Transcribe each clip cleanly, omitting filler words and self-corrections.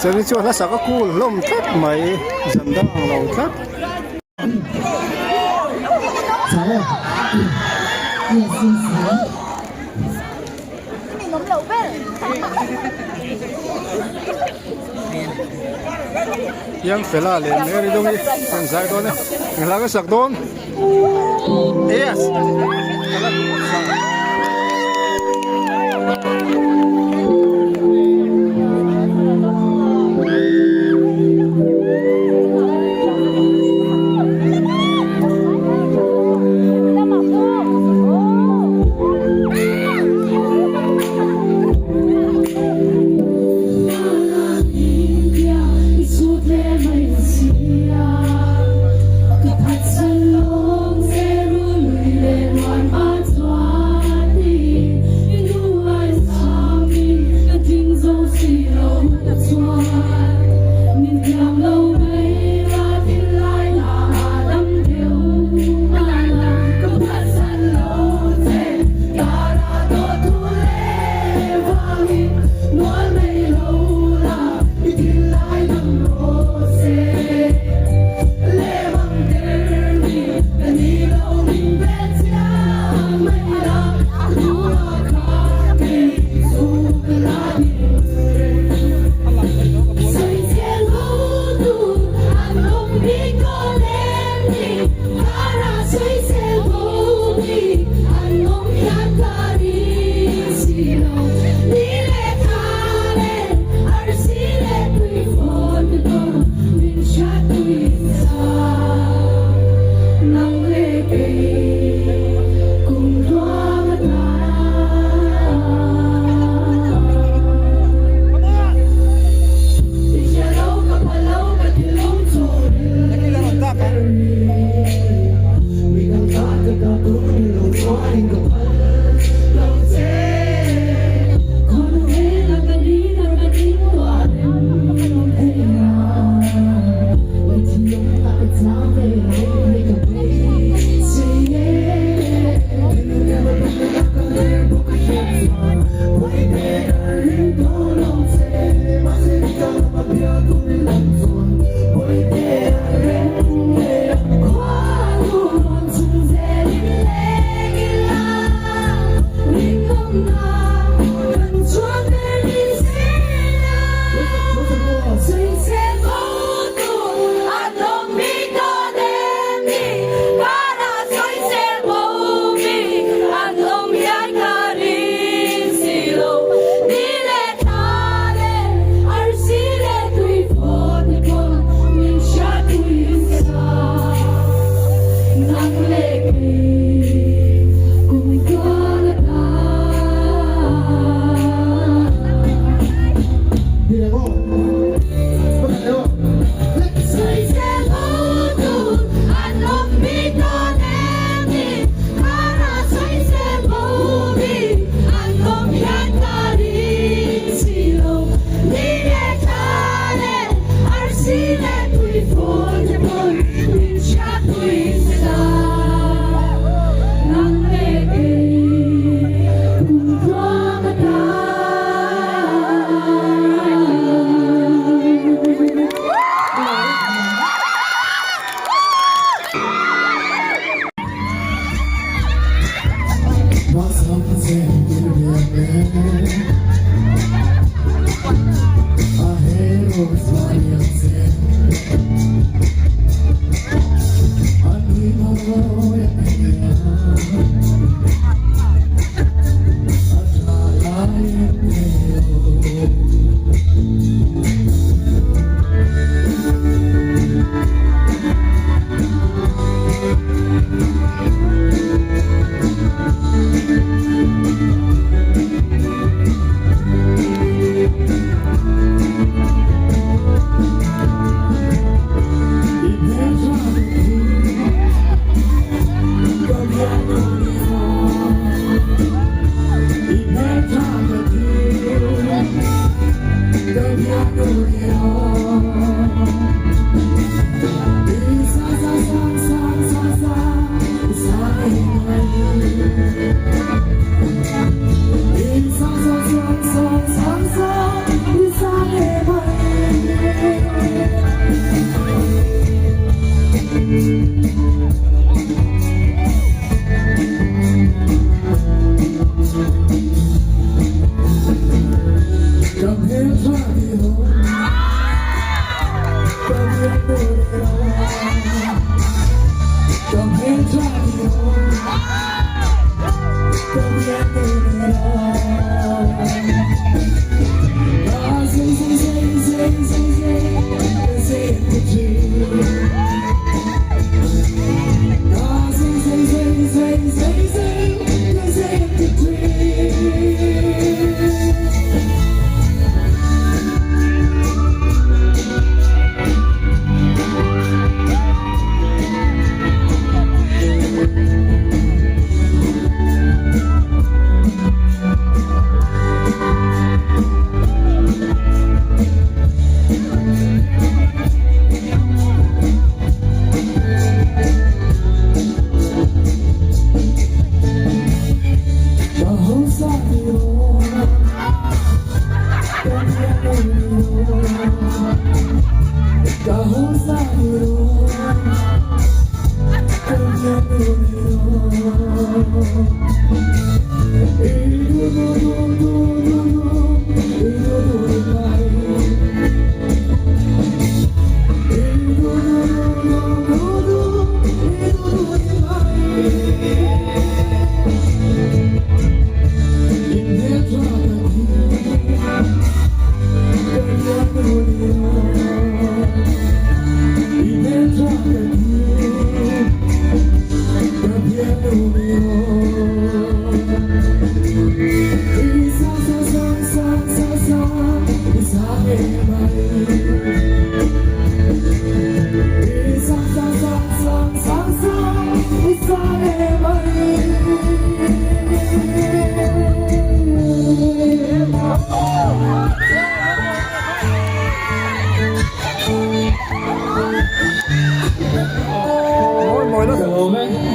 Chumi chu a hlasak a cool hlawm tlat mai zan dang ang lo tlat. Young fella leh Mary Dawngi an zai dawn e. Eng hla ka sak dawn? Yes! Ka la duh sak.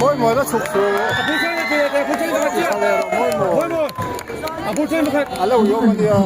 Mawi mawi la chhuk chu mawi mawi a lo yawm a nia.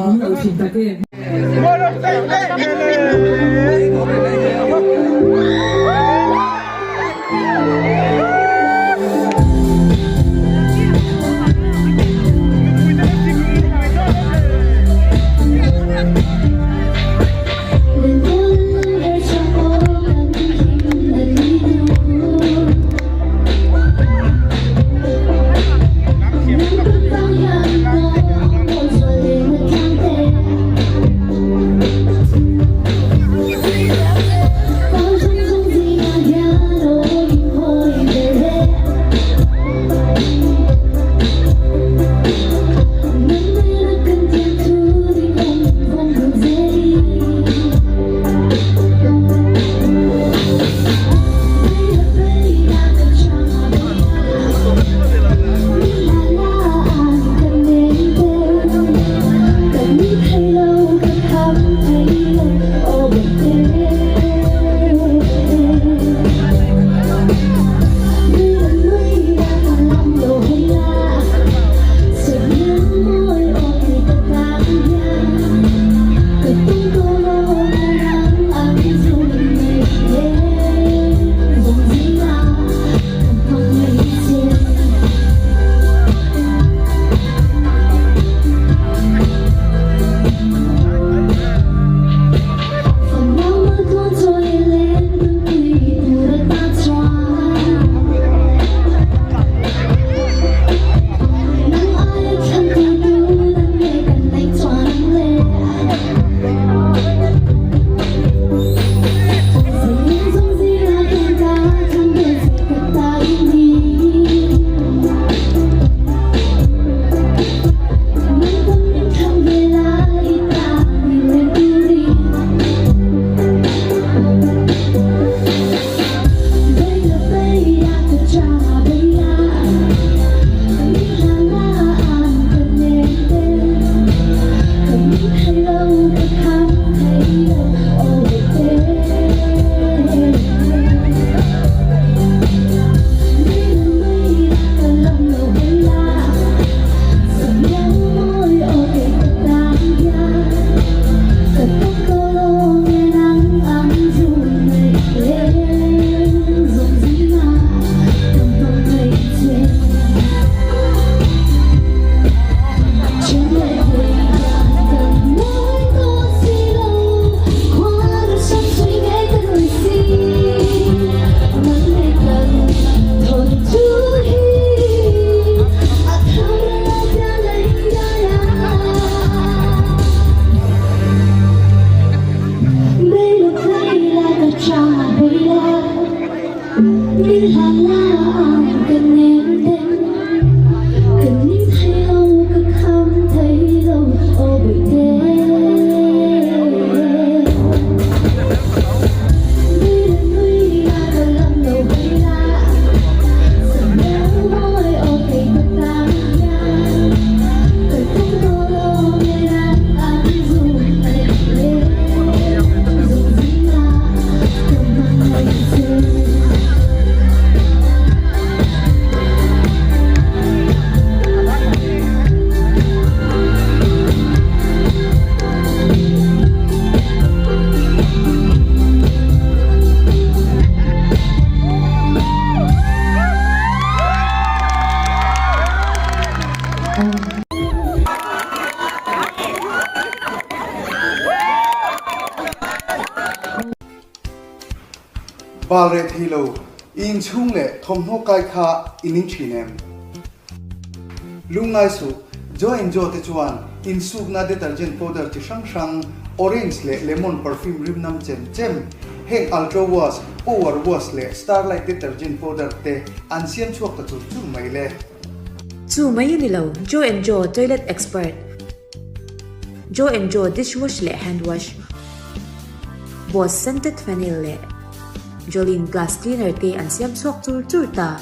Bal reh thei lo, i inchhung leh thawmhnaw kai kha i ning thin em? Lungngai suh, Jo and Jo te chuan insukna detergent powder chi hrang hrang, orange leh lemon perfume rim nam chem chem, heng Ultra Wash, Power Wash leh Starlight detergent powder te an siam chhuak ta chur chur mai le. Chu mai a ni lo, Jo and Jo toilet expert, Jo and Jo dishwash leh hand wash, Boss scented phenyl leh Jolene glass cleaner te an siam chhuak chur chur ta.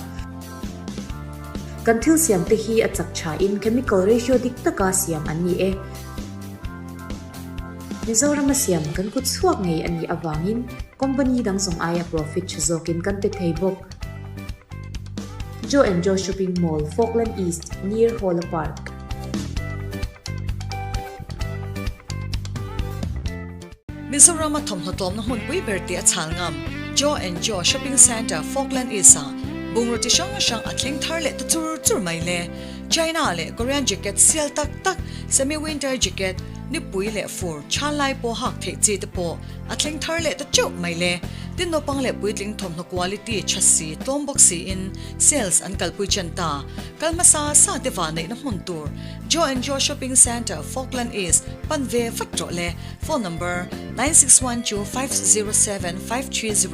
Kan thil siam te hi a chak tha in chemical ratio dik taka siam an ni e. Mizoram a siam kan kut chhuak ngei a nih avangin company dang zawng aia profit tha zawkin kan pe thei bawk. Joe and Joe Shopping Mall, Falkland East, near Hawla Park. Mizoram a thawmhnaw tlawmna hmunpui ber tih a chhal ngam Joe and Joe Shopping Centre, Falkland East-ah bungraw chi hrang hrang a thleng thar leh ta chur chur mai le. China leh Korean jacket sial tak tak, semi-winter jacket, nipui leh fur chhan lai pawh hak theih chi te pawh a thleng thar leh ta teuh mai le. Tin naupang leh puitling thawmhnaw quality tha si tlawm bawk siin sales an kalpui chen ta. Kal hmasa sa te vanneihna hmun tur Joe and Joe Shopping Centre, Falkland East pan ve vat rawh le. Phone number, 9612507530.